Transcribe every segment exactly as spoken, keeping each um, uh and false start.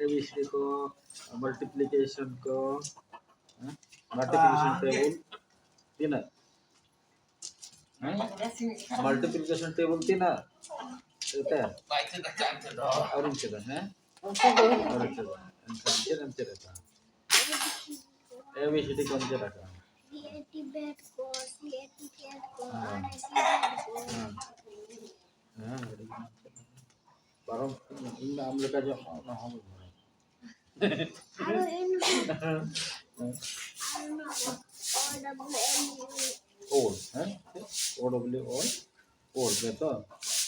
A B C D ᱠᱚ, multiplication ᱠᱚ, ᱦᱮᱸ? Multiplication table ᱛᱤᱱᱟᱹᱜ? ᱦᱮᱸ? Multiplication table ᱛᱤᱱᱟᱹᱜ? ᱮᱱᱛᱮ? ᱟᱹᱣᱨᱤᱢ ᱪᱮᱫᱟ, ᱦᱮᱸ? ᱟᱹᱣᱨᱤᱢ ᱪᱮᱫᱟ᱾ ᱮᱱᱠᱷᱟᱱ ᱪᱮᱫ ᱮᱢ ᱪᱮᱫ ᱟᱠᱟᱫᱟ? A B C D ᱠᱚᱢ ᱪᱮᱫ ᱟᱠᱟᱫᱟ? ᱦᱮᱸ᱾ ᱦᱮᱸ, ᱟᱹᱰᱤ ᱜᱟᱱ᱾ ᱯᱟᱨᱚᱢ, ᱤᱧ ᱢᱟ ᱟᱢ ᱞᱮᱠᱟ ᱡᱚᱢ ᱢᱟ, ᱚᱱᱟ ᱦᱚᱸ ᱵᱟᱹᱧ ᱵᱟᱲᱟᱭᱟ᱾ ᱟᱨᱚ ᱮᱱ ᱦᱚᱸ᱾ ᱟᱨ ᱚᱱᱟ ᱚ, ᱰᱟᱵᱞᱩ ᱮᱱ ᱤ᱾ ᱳᱞ, ᱦᱮᱸ? ᱳ ᱰᱟᱵᱞᱤᱭᱩ ᱳᱞ, ᱳᱞ ᱜᱮᱛᱚ?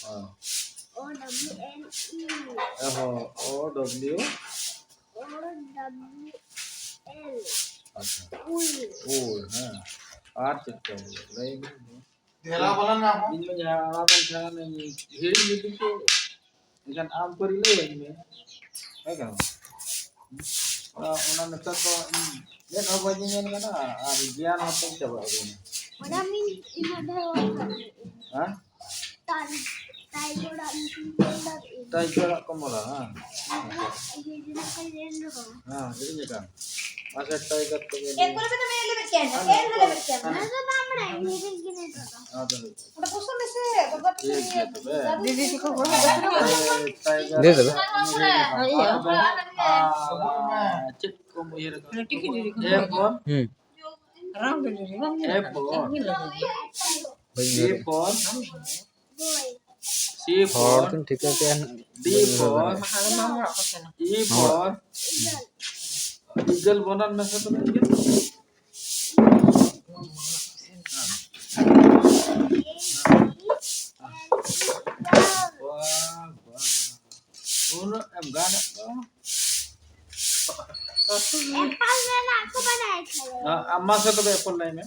ᱦᱮᱸ᱾ ᱳ ᱰᱟᱵᱞᱤᱭᱩ ᱮᱱ ᱤ᱾ ᱚ ᱦᱚᱸ, ᱳ ᱰᱟᱵᱞᱤᱭᱩ᱾ ᱳ ᱰᱟᱵᱞᱤᱭᱩ ᱮᱞ᱾ ᱟᱪᱪᱷᱟ᱾ ᱩᱞ᱾ ᱩᱞ, ᱦᱮᱸ᱾ ᱟᱨ ᱪᱮᱫ ᱠᱚ ᱞᱟᱹᱭ ᱢᱮ? ᱫᱮᱞᱟ ᱵᱚᱞᱚᱱ ᱢᱮ ᱟᱵᱚ᱾ ᱤᱧ ᱢᱟ ᱡᱟᱦᱟᱸ ᱚᱱᱟ ᱵᱟᱝ ᱠᱷᱟᱱ ᱤᱧ ᱦᱤᱲᱤᱧ ᱜᱤᱰᱤ ᱠᱮᱫ᱾ ᱮᱱᱠᱷᱟᱱ ᱟᱢ ᱯᱟᱹᱨᱤ ᱞᱟᱹᱭᱟᱹᱧ ᱢᱮ᱾ ᱦᱮᱸ ᱠᱟᱱᱟ? ᱚᱱᱟ, ᱚᱱᱟ ᱱᱮᱛᱟᱨ ᱫᱚ ᱤᱧ ᱢᱮᱫ ᱦᱚᱸ ᱵᱟᱹᱧ ᱧᱮᱧᱮᱞ ᱠᱟᱱᱟ ᱟᱨ ᱜᱮᱭᱟᱱ ᱦᱚᱸ ᱛᱤᱧ ᱪᱟᱵᱟ ᱟᱠᱟᱱᱟ᱾ ᱚᱱᱟ ᱢᱤᱧ ᱤᱧᱟᱹᱜ ᱫᱚ ᱦᱮᱸ? ᱴᱟᱭ-, ᱴᱟᱭᱜᱚᱨᱟᱜ ᱧᱩᱛᱩᱢ ᱠᱚ ᱞᱟᱹᱭ ᱮᱫ᱾ ᱴᱟᱭᱜᱚᱨᱟᱜ ᱠᱚᱢᱚᱞᱟ, ᱦᱮᱸ᱾ ᱤᱭᱟᱹ ᱡᱮᱱᱚ ᱠᱚ ᱞᱟᱹᱭ ᱮᱫ ᱨᱮᱦᱚᱸ᱾ ᱦᱮᱸ, ᱦᱤᱲᱤᱧ ᱟᱠᱟᱱ᱾ ᱟᱪᱪᱷᱟ, ᱴᱟᱭᱜᱚᱨ ᱛᱚᱵᱮ ᱞᱟᱹᱭ ᱢᱮ᱾ ᱚᱱᱟ ᱫᱚ ᱵᱟᱝ ᱵᱟᱲᱟᱭ, ᱤᱧ ᱦᱤᱲᱤᱧ ᱠᱤᱫᱟᱹᱧ ᱛᱚ᱾ ᱟᱫᱚ ᱴᱷᱤᱠ ᱜᱮᱭᱟ ᱛᱚᱵᱮ᱾ ᱫᱤᱫᱤ ᱛᱟᱠᱚ ᱜᱚᱲᱚ ᱠᱟᱛᱮ ᱴᱟᱭᱜᱚᱨ ᱫᱮ ᱛᱚᱵᱮ᱾ ᱩᱱᱤ ᱦᱤᱲᱤᱧ ᱟᱠᱟᱱ᱾ ᱦᱮᱸ, ᱤᱭᱟᱹ᱾ ᱟᱨ ᱪᱮᱫ ᱠᱚᱢ ᱩᱭᱦᱟᱹᱨ ᱟᱠᱟᱫᱟ? ᱴᱤᱠᱤ ᱴᱤᱠᱤ᱾ A for ᱦᱩᱸ᱾ ᱨᱟᱣᱩᱱᱰ ᱨᱮ ᱵᱟᱝ ᱧᱮᱞ A ᱟᱠᱟᱱᱟ᱾ for ᱵᱟᱹᱧ B ᱩᱭᱦᱟᱹᱨ for C ᱦᱚᱲ for ᱫᱚᱧ ᱴᱷᱤᱠᱟᱹ ᱠᱮᱜᱼᱟ ᱱᱟᱜ, D ᱵᱟᱹᱧ ᱩᱭᱦᱟᱹᱨ for ᱫᱟᱲᱮᱭᱟᱜᱼᱟ᱾ ᱢᱟᱦᱟ ᱢᱟᱢᱟ ᱚᱲᱟᱜ ᱠᱚ ᱥᱮᱱᱟ᱾ E for eagle ᱵᱚᱱᱟᱱ ᱢᱮᱥᱟ ᱛᱚᱵᱮ eagle᱾ ᱵᱟᱦ, ᱵᱟᱦ᱾ ᱩᱱᱟᱹᱜ ᱮᱢ ᱜᱟᱱᱮᱫ ᱫᱚ᱾ ᱮᱯᱚᱞ ᱨᱮᱱᱟᱜ ᱠᱚ ᱵᱟᱰᱟᱭ ᱠᱷᱟᱡ᱾ ᱦᱮᱸ, ᱟᱢ ᱢᱟᱥᱮ ᱛᱚᱵᱮ ᱮᱯᱚᱞ ᱞᱟᱹᱭ ᱢᱮ᱾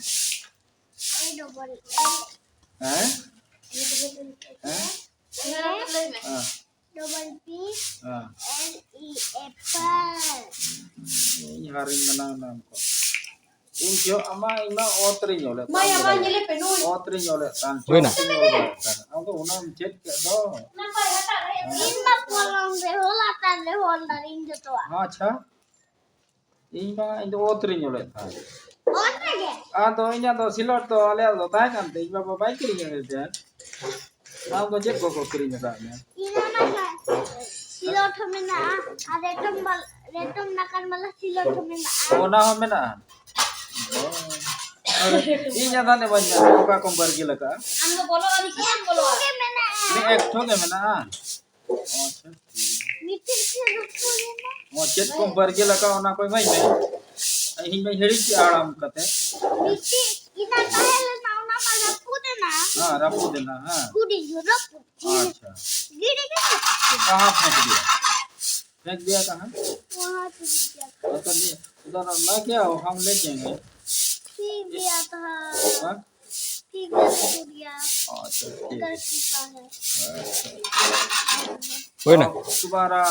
A double L᱾ ᱦᱮᱸ? A double L᱾ ᱦᱮᱸ? ᱦᱮᱸ? ᱦᱮᱸ᱾ Double P ᱦᱮᱸ᱾ L E apple᱾ ᱤᱧ ᱦᱟᱨᱤᱧ ᱢᱟᱱᱟᱣ ᱮᱱᱟ ᱩᱱᱠᱩ᱾ ᱤᱧ ᱡᱚᱦᱚᱜ ᱟᱢᱟ, ᱤᱧ ᱢᱟ ᱚᱛ ᱨᱤᱧ ᱚᱞᱮᱫ ᱢᱟᱭᱟ, ᱛᱟᱦᱮᱸ᱾ ᱢᱟ, ᱧᱮᱞᱮ ᱯᱮ, ᱱᱩᱭ᱾ ᱚᱛ ᱨᱤᱧ ᱚᱞᱮᱫ ᱛᱟᱦᱮᱸ᱾ ᱦᱩᱭᱱᱟ? ᱪᱚᱴ ᱨᱤᱧ ᱚᱞ ᱵᱟᱲᱟᱭᱮᱫ ᱛᱟᱦᱮᱸ᱾ ᱟᱫᱚ ᱚᱱᱟᱢ ᱪᱮᱫ ᱠᱮᱫ ᱫᱚ᱾ ᱱᱟᱯᱟᱭ ᱦᱟᱴᱟᱜ ᱨᱮ᱾ ᱤᱧ ᱢᱟ ᱠᱚᱞᱚᱢ ᱨᱮ ᱦᱚᱞᱟ ᱛᱟᱦᱮᱸ᱾ ᱟᱞᱮ ᱦᱚᱸ ᱚᱞ ᱫᱟᱞᱤᱧ ᱡᱚᱛᱚᱣᱟᱜ᱾ ᱟᱪᱪᱷᱟ, ᱤᱧ ᱢᱟ, ᱤᱧ ᱫᱚ ᱚᱛ ᱨᱤᱧ ᱚᱞᱮᱫ ᱛᱟᱦᱮᱸᱫ᱾ ᱚᱛ ᱨᱮᱜᱮ? ᱟᱫᱚ ᱤᱧᱟᱹᱜ ᱫᱚ ᱥᱤᱞᱚᱴ ᱫᱚ ᱟᱞᱮᱭᱟᱜ ᱫᱚ ᱛᱟᱦᱮᱸ ᱠᱟᱱ ᱛᱮ, ᱤᱧ ᱵᱟᱵᱟ ᱵᱟᱭ ᱠᱤᱨᱤᱧ ᱟᱹᱜᱩ ᱛᱟᱦᱮᱸᱫ᱾ ᱟᱢ ᱫᱚ ᱪᱮᱫ ᱠᱚᱠᱚ ᱠᱤᱨᱤᱧ ᱟᱠᱟᱫ ᱢᱮᱭᱟ? ᱤᱧ ᱚᱱᱟ ᱠᱟ-, ᱥᱤᱞᱚᱴ ᱦᱚᱸ ᱢᱮᱱᱟᱜᱼᱟ, ᱟᱨ ᱨᱮᱴᱚᱢ ᱵᱟᱞ-, ᱨᱮᱴᱚᱢ ᱱᱟᱠᱟᱱ ᱵᱟᱞᱟ ᱥᱤᱞᱚᱴ ᱦᱚᱸ ᱢᱮᱱᱟᱜᱼᱟ᱾ ᱚᱱᱟ ᱦᱚᱸ ᱢᱮᱱᱟᱜᱼᱟ? ᱚ᱾ ᱟᱨ ᱤᱧ ᱟᱫᱷᱟ ᱱᱮ ᱵᱟᱹᱧ ᱢᱮᱱᱟ, ᱚᱠᱟ ᱠᱚᱢ ᱵᱟᱨᱜᱤᱞ ᱟᱠᱟᱫᱼᱟ? ᱟᱢ ᱫᱚ ᱵᱚᱞᱚ ᱟᱹᱰᱤ ᱪᱮᱫ ᱮᱢ ᱵᱚᱞᱚ ᱟᱹᱰᱤ ᱜᱮ ᱢᱮᱱᱟᱜᱼᱟ᱾ ᱢᱤᱫ ᱮᱠᱴᱷᱚ ᱜᱮ ᱢᱮᱱᱟᱜᱼᱟ? ᱟᱪᱪᱷᱟ, ᱴᱷᱤᱠ᱾ ᱢᱤᱫᱴᱤᱡ ᱪᱮᱫ ᱨᱟᱹᱯᱩᱫ ᱮᱱᱟ? ᱚ, ᱪᱮᱫ ᱠᱚᱢ ᱵᱟᱨᱜᱤᱞ ᱟᱠᱟᱫᱼᱟ, ᱚᱱᱟ ᱠᱚ ᱮᱢᱟᱹᱧ ᱢᱮ᱾ ᱤᱧ ᱢᱟᱧ ᱦᱤᱲᱤᱧ ᱠᱮᱫᱼᱟ ᱦᱟᱲᱟᱢ ᱠᱟᱛᱮ᱾ ᱢᱤᱫᱴᱤᱡ ᱤᱧᱟᱹᱜ ᱛᱟᱦᱮᱸ ᱞᱮᱱᱟ, ᱚᱱᱟ ᱢᱟ ᱨᱟᱹᱯᱩᱫ ᱮᱱᱟ᱾ ᱦᱮᱸ, ᱨᱟᱹᱯᱩᱫ ᱮᱱᱟ, ᱦᱮᱸ᱾ ᱦᱩᱰᱤᱧ ᱨᱟᱹᱯᱩᱫ᱾ ᱟᱪᱪᱷᱟ। गिर गया। कहाँ फेंक दिया? फेंक दिया कहाँ? वहाँ पे गिर गया। तो ये उधर ना क्या हो, हम ले जाएंगे। फेंक दिया था। हाँ? फेंक दिया था, गिर गया। अच्छा, ठीक उधर है। छुपा है। अच्छा। कोई ना। और तुम्हारा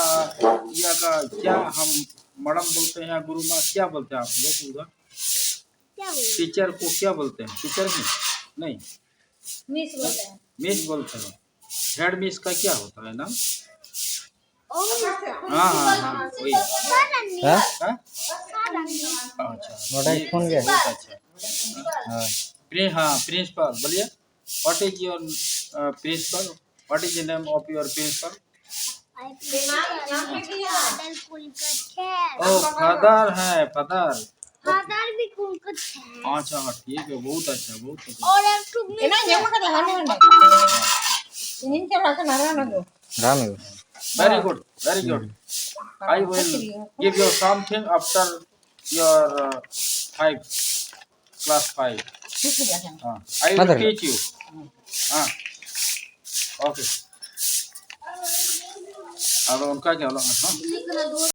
यहाँ का क्या हम मैडम बोलते हैं या गुरु माँ क्या बोलते हैं आप लोग उधर? क्या बोलते हैं? टीचर को क्या बोलते हैं? टीचर ही? नहीं। मिस बोलते हैं। मिस बोलते हैं। हेड मिस का क्या होता है नाम? ओ, हाँ, हाँ, हाँ, वही। सर अन्नी। हाँ? हाँ? सर अन्नी। अच्छा। मोटा एक फोन गया। बहुत अच्छा। हाँ। प्रि-, हाँ, प्रिंसिपल, बोलिए। What is your, uh, principal? What is the name of your principal? I principal Father Kulkarni. ओ, फादर है, फादर। फादर भी कुलकर्णी है। अच्छा, ठीक है, बहुत अच्छा, बहुत अच्छा। और एक ठो ये ना, ये मत लगा, ना, ना। इन्हीं के रखा, ना, ना, ना, दो। राम है। Very good, very good। I will give you something after your, uh, five, class five। ठीक है, ठीक है। हाँ, I will मत teach you। हाँ, OK। ᱟᱫᱚ ᱚᱱᱠᱟ ᱜᱮ ᱚᱞᱚᱜ ᱢᱮ, ᱦᱮᱸ?